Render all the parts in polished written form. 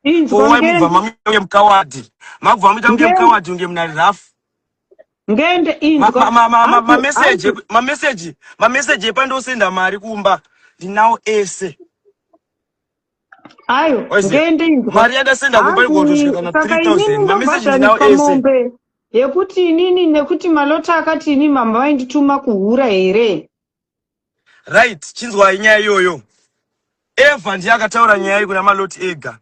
Inzwa Ko wai mubva ngende mamuita kunge mukawadhi. Makubva mamuita kunge ngende mukawadhi kunge munari rafu. ngende inzwa hanzi Mameseji hanzi mameseji mameseji epandosenda mari kumba ndinawo ese. ayo Waiziya? ngende inzwa Mari yandasenda kumba hanzi igotosvika kana saka inini 3000. Mameseji ndinawo ndobhadhariswa ese. mombe yekuti inini nekuti malota akati ini mama vaindituma kuhura here Right, chinzwai nyaya iyoyo. Eva ndiye akataura nyaya iyi kuna Maloti ega.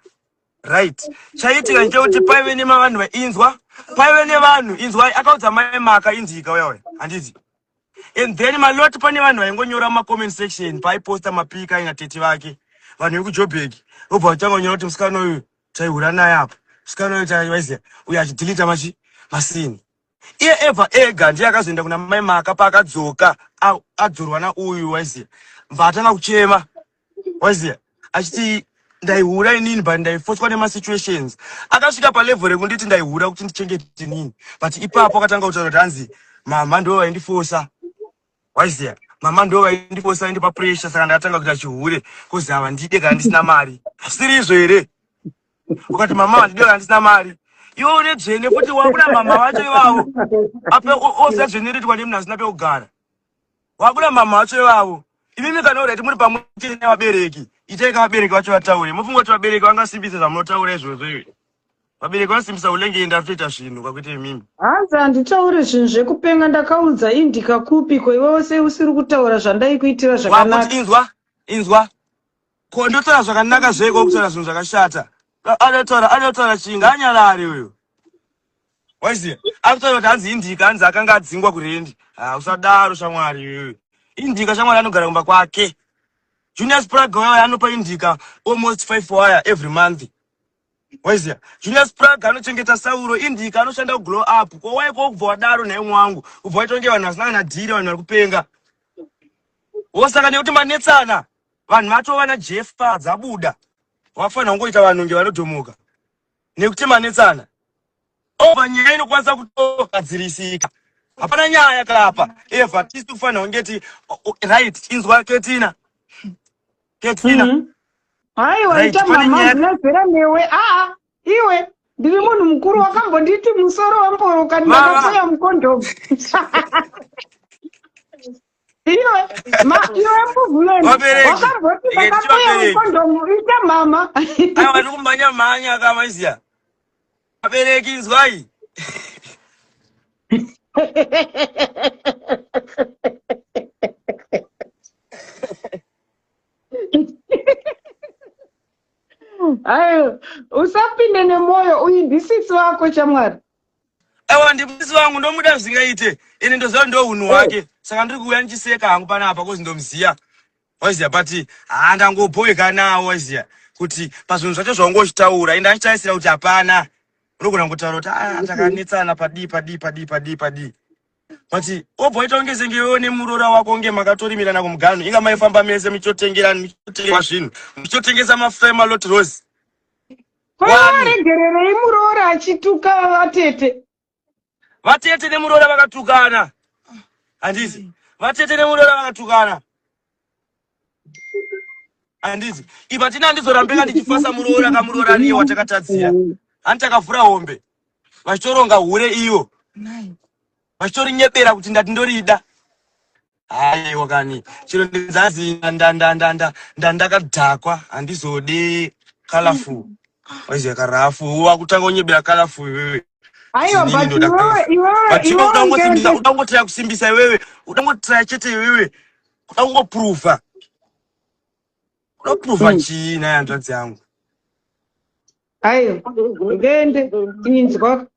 Right. Chaiitika ndechekuti paive nemavanhu vainzwa, paive nevanhu inzwai akaudza mai Maka inzika uya uya. Handiti. And then Maloti pane vanhu vaingonyora muma comment section paaiposta mapika aina tete vake. Vanhu vekuJoburg. Vobva vatanga kunyora kuti musikana uyu taihura naye apa. Musikana uyu taiwaiziya. Uyu achidelete machi masini. Iye Eva ega ndiye akazoenda kuna mai Maka paakadzoka adzorwa nauyu waiziya. Bva atanga kuchema waiziya achiti ndaihura inini but ndaifoswa nemasituations. Akasvika palevel rekunditi ndaihura kuti ndichengete inini but ipapo akatanga kutaura kuti hanzi mama ndo vaindifosa waiziya mama ndo vaindifosa vaindipa pressure saka ndakatanga kuita chihure kozi havandide kana ndisina mari. Hazvisiri izvo here? Ukati mama vandide kana ndisina mari iwe une dzvene futi wakuda mama vacho ivavo ape oziva dzvene rinoitwa nemunhu asina pekugara wakuda mama vacho ivavo imimi kana urati muri pamwe chete nevabereki itai ka vabereki vacho vataure mofunga kuti vabereki vangasimbise zvamunotaura izvozvo iwe vabereki vanosimbisa ulenge enda toita zvinhu kwakuita imimi Hanzi handitauri zvinhu zvekupenga ndakaudza indika kupi ko iwewe sei usiri kutaura zvandaikuitira wakuti zvakanaka inzwa inzwa ko ndotaura zvakanaka zveiko kutaura zvinhu zvakashata anotaura anotaura chinga anyarare uyu waiziya akutaura kuti hanzi indika hanzi akanga adzingwa kurendi ha usadaro shamwari iyoyo indika shamwari anogara kumba kwake Junior Sprague waya anopa indika almost 5 wire every month waiziya Junior Sprague anochengeta Sauro indika anoshanda kuglow up ko waiko kubva wadaro nhai mwangu kubva waita kunge vanhu vasina kana dhiri vanhu vari kupenga wosaka nekuti manetsana vanhu vacho vana Jeffa dzabuda wafanira kungoita vanhu nge vanodhomoka nekuti manetsana ova nyaya inokwanisa kutogadzirisika hapana nyaya kapa eva tisi kufanira kunge ti right inzwa ketina ketina Aiwa right ita pane mama nyaya handina zera newe aa iwe ndiri munhu mukuru wakambonditi musoro wemboro kani mama ndakapoya mukondomu iwe ma iwe mbuvuleni vabereki wakamboti iketi ndakapoya vabereki mukondomu ita mama aiwa ndiri kumhanya mhanya kamaisiya vabereki inzwai Ayo, usapinde nemwoyo uyu ndisisi wako chamwari. Ewa ndibisi wangu ndomuda zvingaite ini ndoziva ndo hunhu Eh, hwake saka ndiri kuuya ndichiseka hangu panapa kozi ndomuziya waiziya but haa ndangobhoeka nawo waiziya kuti pazvinhu zvacho zvaunge uchitaura ende achitarisira kuti hapana unogona kungotaura kuti ah takanetsana padii padii padii padii padii but wobva waita kunge senge iwewe nemuroora wako kunge makatorimirana kumuganhu inga maifamba mese muchitotengerana muchitotengerwa zvinhu muchitotengesa mafuta emalot rose Ko iwe wani waregererei muroora achituka vatete? Vatete nemuroora vakatukana handizi vatete nemuroora vakatukana handizi ipa tina handizorambeka ndichifasa muroora kamuroora niye watakatadzira handi takavhura hombe vachitoronga hure iyo vachitorinyebera kuti ndati ndorida Aiwa kani chero ndinzazi ndandakadhakwa handizode colorful waiziva karafu wakutanga unyebera colorful iwewe Aiwa kuti inini but ndoda iwewe colorful iwewe but iwe iwewe uda kungosimbisa ngende uda kungotraya kusimbisa iwewe uda kungotraya chete iwewe uda kungoprova uda kuprova chii naye hanzvadzi yangu Aiwa ngende inzwa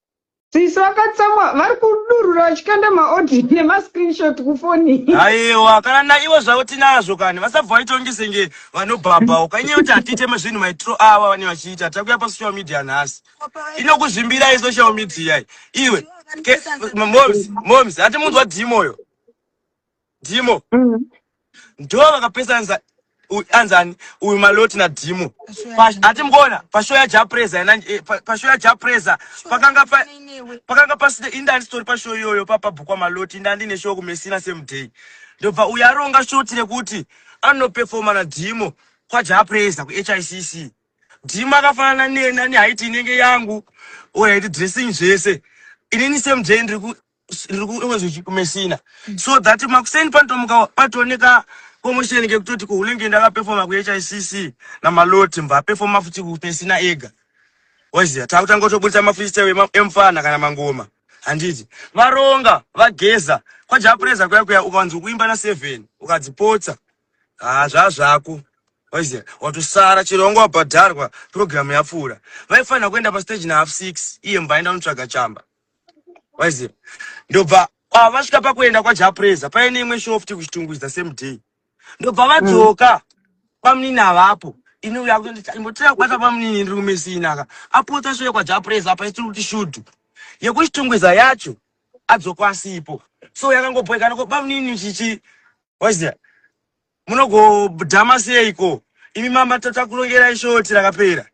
Sisi vakatsamwa vari kudurura vachikanda maaudio nemascreenshot kufoni. Aiwa kana naivo zvavo tinazvo kani vasabva vaitonge senge vanobhabha ukanyaya kuti hatiite mazvinhu maitiro ava vane vachiita takuya pasocial media nhasi inokuzvimbirai social media iwe moms moms hati munzwa dhimoyo dhimo ndo vakapesanisa anzani uyu maloti nadhimo hati mukuona pashow yajapreza eh, pashow yajapreza pakanga pakanga pasina inda ndisitori pashow iyoyo papabhukwa maloti inda ndine show kumesina same day ndobva uyu aronga shoti rekuti anopefoma nadhimo kwajapreza kuhicc Dhima akafanana nena nehaiti inenge yangu alright dressing zvese inini same day ndiri ku ndiri kumesina so that makuseni panotomuka patooneka commotion kekutoti kuhulenge ndakapefoma kuhicc namaloti mbva apefoma futi kumesina ega waziva takutanga kutobudisa mafreestyle emfana kana mangoma handiti varonga vageza kwajapreza kuya kuya ukanzi ukuimba na7 ukadzipotsa haa zvazvako waiziva watosara chero wanga wabhadharwa purogiramu yapfuura vaifanira kuenda pastage nahalf 6 iye mbva aenda kunotsvaga chamba waiziva ndobva ah, vasvika pakuenda kwajapreza paine imwe show futi kuchitungwiza same day ndobva vadzoka mm. bamunini havapo ini uya imbotira kubata bamunini ndiri kumesina aka apotsa show yekwajapreza apa isiri kuti shudhu yekuchitungwiza yacho adzoka asipo so yakangobhoekana ko bamunini chichi waiziva munogodhama seiko imi mama tatakurongerai shoti rakapera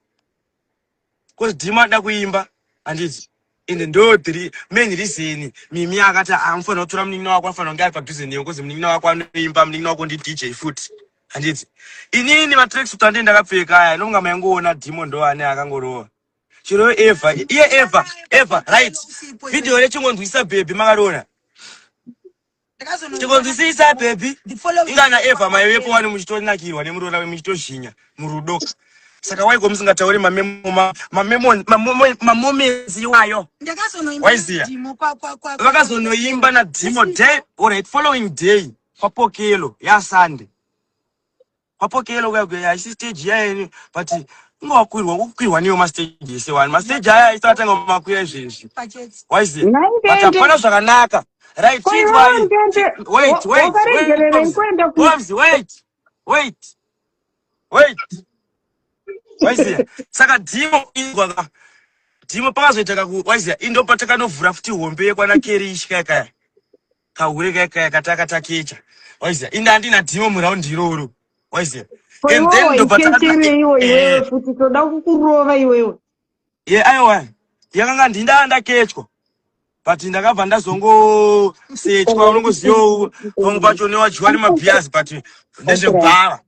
cause dhima ada kuimba handiti ende ndo three main reason mimi akati anofanira kutora munin'ina wako anofanira kunge ari padhuze newe cause munin'ina wako anoimba munin'ina wako ndi dj futi handiti inini matracksuit andee ndakapfeka aya ndokunga maingoona dhimo ndo ane akangorova chero eva iye eva eva right video rechingonzwisa bhebhi makariona Tikonzwisisa baby. Ingana Eva maivepo wani muchitonakirwa nemuroora wenyu muchitozhinya murudo. Saka waiko musingatauri mamemo mamemo mamoments iwayo. Waiziya. Vakazonoimba na Dimo day alright following day kwapokelo ya Sunday. Kwapokelo kuya kuya haisi stage iya yenyu but ingowakwirwa kukwirwa niyo mastage ese wani mastage aya aisi atanga makwira izvezvi waiziva but hapana zvakanaka right chinzwai wait wait wait wait wait wait waiziva saka dhimo inzwa ka dhimo pakazoita kaku waiziva indo patakanovhura futi hombe yekwana kerishi kaya kaya kahure kaya kaya kataka takecha waiziva inde andina dhimo muraundi iroro waiziva and then ndobva takaiwo iwewe eh. futi toda kukurova iwewe ye aiwa yakanga ndindaa ndakechwa but ndakabva ndazongosechwa unongozivawo pamwe pacho newadyiwa nemabhias but ndezvekubhava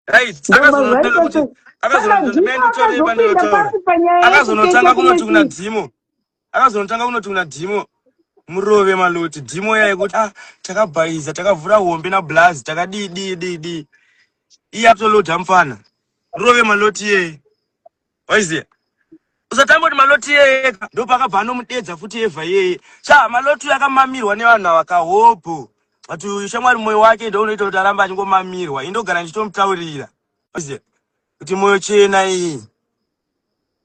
Right. Akazonotanga kuti akazonotanga kunoti kuna Dhimo. Akazonotanga kunoti kuna Dhimo murove maloti Dhimo yaye kuti ah takabhaiza takavhura hombe na blaz takadii dii dii dii. Iye atoloda mfana. Rove maloti yeye. Waiziya? Usatamba kuti maloti iyeye ndopakabva anomudedza futi Eva iyeye. Sha maloti uyu akamamirwa nevanhu ava kahobho. But uyu shamwari moyo wake ndounoita kuti arambe achingomamirwa. Indogara ndichitomutaurira. Waiziya? Kuti moyo chena iyi.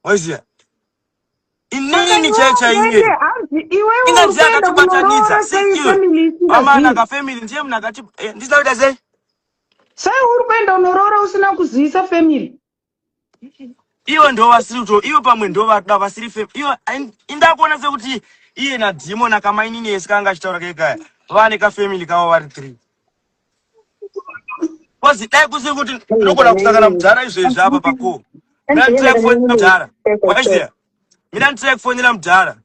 Waiziya? Inini chaiyo chaiye. Inga ndiye akatibatanidza. Amana ka family ndiye munhu akati eh, ndisina kuita sei? Sei uri kuenda unoroora usina kuzivisa family? Ivo ndo vasiri kuto ivo pamwe ndo varikuda vasiri fe ivo indakuona sekuti iye nadhimon akamainini ese kanga achitaura kekaya vane kafamily kavo vari three kozi dai kusiri kuti ndinogona kusangana mudhara izvezvi apa pako mina nditira kufonera mudhara waiziya mina nditira kufonera mudhara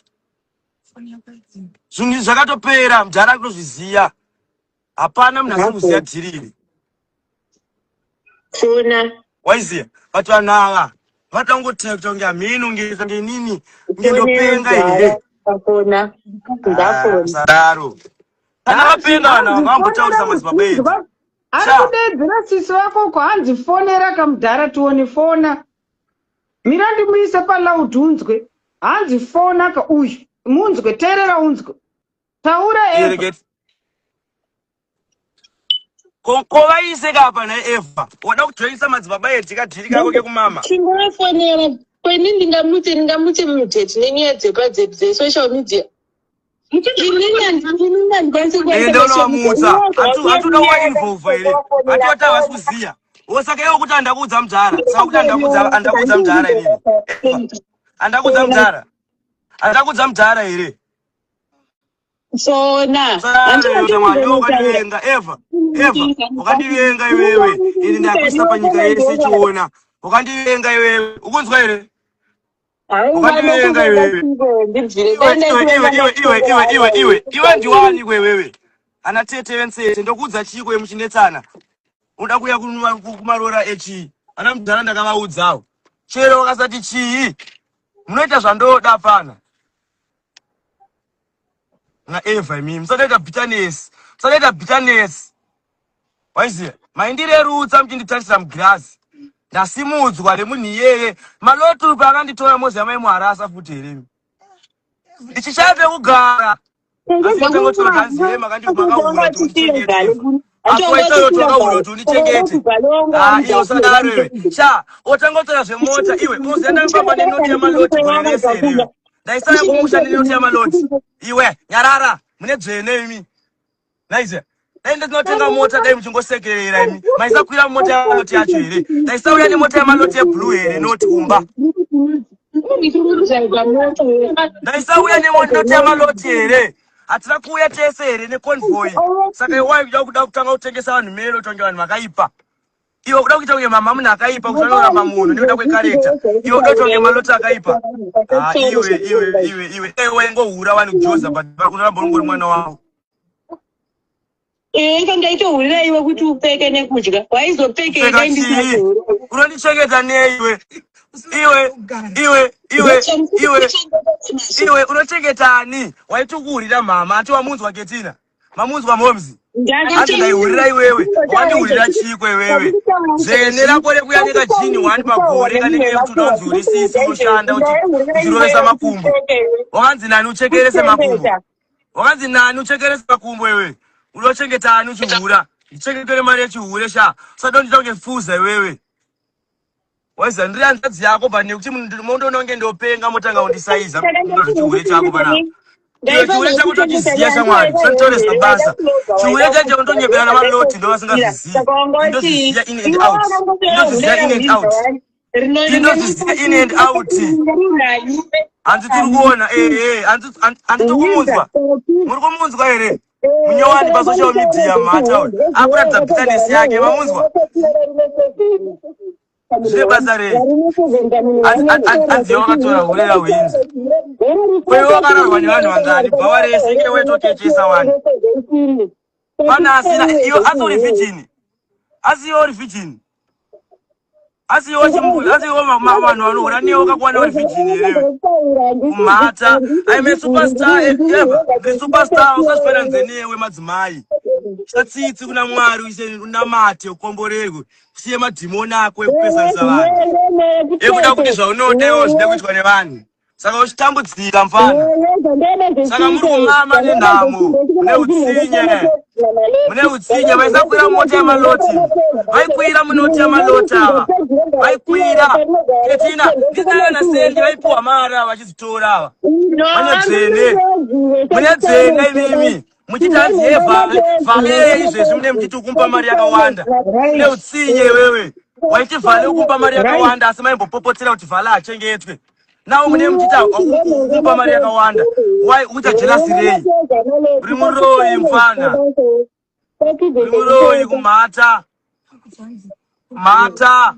zvinhu izvi zvakatopera mudhara akutozviziya hapana munhu asiri kuziva dhiri iri Fona. Waiziya but vanhu ava vatangotekta kunge hameno kunge kunge inini kunge ndopenga here Ndafona. Ndafona. Sadaro. Kana vapenga vanhu ava vambotaurisa madzibaba edu. Ari kudeedzera sisi vako uko hanzi fonera kamudhara tione fona. Mira ndimuise paloud unzwe. Hanzi fona ka uyu. Munzwe teerera unzwe. Taura Eva. Ko ko vaise ka apa nhai Eva. Wada kujoinisa madzibaba edi kadhiri kako kekumama. Chingovafonera kweni ndingamutse ndingamutse mutete nenyaya dzepa dzesocial media. Inini handikwanisi kuvaisa Ende unovamutsa. Hatuda kuvainvolva here? Hatiwati havasi kuziya. Wo saka iwe kuti andakuudza mudhara. Saka kuti andakuudza andakuudza mudhara inini. Eva. Andakuudza mudhara. Andakuudza mudhara here? Sona. Ukandivenga Eva, Eva, ukandivenga iwewe. Ini ndakuisa panyika yese ichiona. Ukandivenga iwewe. Ukunzwa here? Ukandivenga iwewe. Iwe iwe iwe iwe iwe iwe iwe iwe ndiwani kwewewe. Ana tete vensete ndokuudza chiiko yemuchinetsana. Unoda kuuya kumaroora echii? Ana mudhara ndakavaudzawo. Chero wakasati chii? Munoita zvandoda fana. Na Eva imi musadaita bitterness. Musadaita bitterness. Waiziva? Maindirerutsa muchinditarisa mugirazi. Ndasimudzwa nemunhu iyeye. Malotu paakanditora moziva maimuharasa futi here imi? Ndichishaya pekugara. Sha otanga kutora zvemota iwe unoziva ndakafamba nenoti yamaloti gore rese here iwe ndaisaya kumusha nenoti yamaloti iwe nyarara mune dzvene imi naiziva dai ndinotenga mota dai muchingosekerera imi maisakwira mota yamaloti yacho here ndaisauya nemota yamaloti yeblue here noti kumba ndaisauya nemota yamaloti here hatina kuuya tese here neconvoy saka iwai kuda kuda kutanga kutengesa vanhu mero tonge vanhu vakaipa iwe kuda kuita kunge mama munhu akaipa kuti anoramba munhu nekuda kwekarekta iwe kuda kuita kunge maloti akaipa ah, iwe iwe iwe iwe iwe waingohura wani kujoza but unoramba ungori mwana wavo Inga ndaitohurira iwe kuti upfeke nekudya. Waizopfekei dai ndisina kuhura. Unondichengeta nei iwe? Iwe, iwe, iwe, iwe, iwe unochengeta ani? Waitokuhurira mama, ati wamunzwa Ketina? Mamunzwa momzi? Ati ndaihurira iwewe, wandihurira chiiko iwewe? Dzvene rako rekuyanika jini one pagore kanenge yekuti unonzi uri sisi unoshanda kuti uchirovesa makumbo. Wakanzi nani uchekerese makumbo? Wakanzi nani uchekerese makumbo iwe? Unochengeta ani uchihura? Ndichengetere mari yechihure sha. Usadondiita kunge fuza iwewe. Waiza ndiri hanzvadzi yako but nekuti mondoona kunge ndopenga motanga kundisaiza chihure chako panapa. Iwe chihure chako tochiziya shamwari, usanditaurisa basa. Chihure chacho unonyeberana maloti ndo vasingazvizivi. Ndozviziya in and out. Ndozviziya in and out. Ndozviziya in and out. Hanzi tiri kuona eh eh hanzi hanzi tokumunzwa. Muri kumunzwa here? Munyowani pa social media mhata uyu. Akuratidza bitterness yake mamunzwa. Zvine basa rei? Hanzi wakatora hure rahwinzi. Wewe wakararwa nevanhu vangani? Bhawa rese inge waitokechesa wani. Pana asina iyo asi uri virgin. Asi iwe uri virgin. Asi iwe chimbuzi, asi iwe vanhu vanohura newe wakakuwana uri virgin here? Kumhata. I'm a superstar ever. The superstar usazvifananidze newe madzimai. Satsitsi kuna Mwari uise unamate ukomborerwe. Usiye madhimoni ako ekupesanisa vanhu. Ekuda kuti zvaunoda iwe zvide kuitwa nevanhu. Saka uchitambudzika mfana. Saka muri kumama nenhamo. Mune utsinye. Mune utsinye vaisakwira mota yamaloti. Vaikwira munoti yamaloti ava. Vaikwira. Ketina, ndisana naSendi vaipuwa mari ava vachizitora ava. Mune dzvene. Mune dzvene imimi. Muchiti hanzi ye vale izvezvi mune muchiti ukumpa mari yakawanda. Mune utsinye iwewe. Waiti vale ukumpa mari yakawanda asi maimbopopotera kuti vale achengetwe. Now mune muchiti ukumpa mari yakawanda. Why ukuita jealous rei? Uri muroyi mfana. Uri muroyi kumhata. Mhata.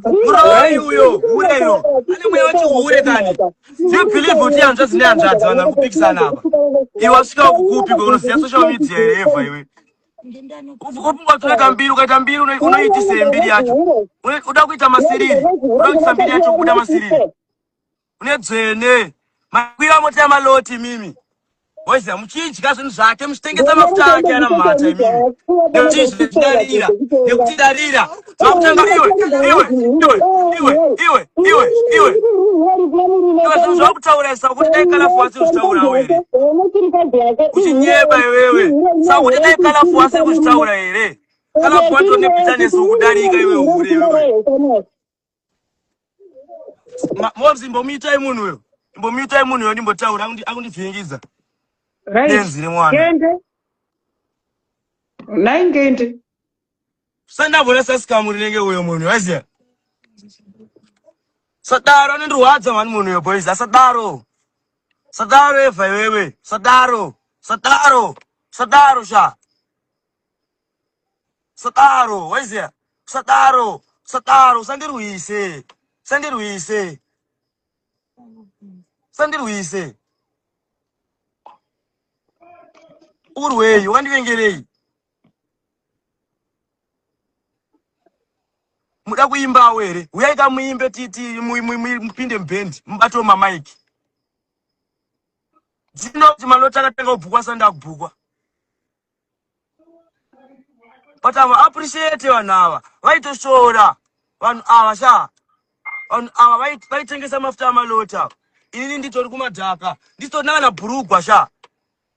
Muroyi uyo, hure iro. Ane mweya wechihure kani. Do you believe kuti hanzvadzi nehanzvadzi vanhu vari kupikisana apa? Iwe wasvika kukupi kweunoziva social media here Eva iwe? Ufunga kuti unoita mbiri, ukaita mbiri unoitisei mbiri yacho? Uda kuita masiriri, uda kuitisa mbiri yacho kubuda masiriri. Une dzvene. Makwira mota yamaloti imimi. Waiziva muchidya zvinhu zvake muchitengesa mafuta ake ana mhata imimi. Nekuti izvi nekuti darira. Makutanga iwe iwe iwe iwe iwe iwe iwe. Iwe zvinhu zvakutaura isa kuti dai kalafu asiri kuzvitaurawo here. Uchinyeba iwewe. Saka kuti dai kalafu asiri kuzvitaura here. Kalafu wacho nebitterness ukudarika iwe hure iwewe. Moms imbomuitai munhu uyo. Imbomuitai munhu uyo ndimbotaura akundivhiringidza. Right. Benzi remwana. Ngende. Nhai ngende. Sandavona sasikamu rinenge uyo munhu waiziya. Sadaro anondirwadza mani munhu uyo boys asadaro. Sadaro Eva iwewe. Sadaro. Sadaro. Sadaro sha. Sadaro waiziya. Sadaro. Sadaro usandirwise. Usandirwise. Usandirwise. Urwei wakandivengerei? Muda kuimbawo here? Huyai kamuimbe titi mupinde mubhendi mubatewo mamaiki. Ndinoti maloti akatanga kubhukwa sanda akubhukwa. But ava appreciate vanhu ava vaitoshora vanhu ava sha vanhu ava vaitengesa mafuta amaloti ava. Inini nditori kumadhaka ndisitorina kana bhurugwa sha.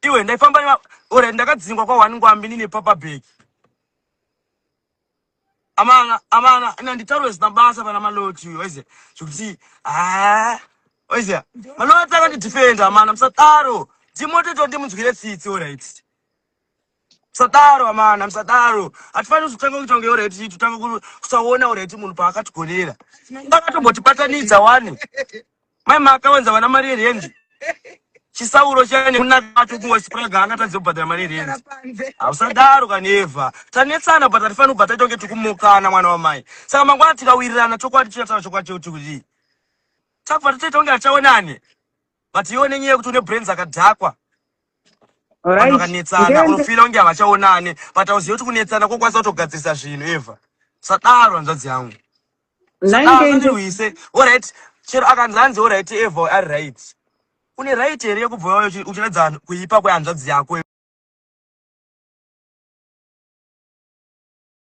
Iwe ndaifamba ore ndakadzingwa kwa one ngwambi ndine papa bag. Amana amana ina nditaurwe zvisina basa pana maloti uyu waiziya zvekuti ah waiziya maloti akandidefenda amana musadaro ndimotoita ndimunzwire tsitsi alright musadaro amana musadaro hatifaniri kuzotanga kuita kunge alright totanga kusaona alright munhu paakatigonera akatombotibatanidza wani Mai makawanza vana mari yerendi. Chisauro chiyani nekunaka kwacho kungospraga angatadze kubhadhara mari yerendi. Hausadaro kani Eva. Tanetsana but hatifaniri kubva taita kunge tikumukana mwana wamai. Saka mangwana tikawirirana chokwadi tichataura chokwadi chekuti kudii. Takubva totoita kunge hatichaonani. But iwe nenyaya yekuti une brains akadhakwa. Vanhu vakanetsana unofila kunge havachaonani but hauzivi kuti kunetsana kokwanisa kutogadzirisa zvinhu Eva. Sadaro hanzvadzi yangu. Ndirwise. Alright. Chero akanzi hanzi alright Eva ari right. Une right here yekubva uchiratidza kuipa kwehanzvadzi yako?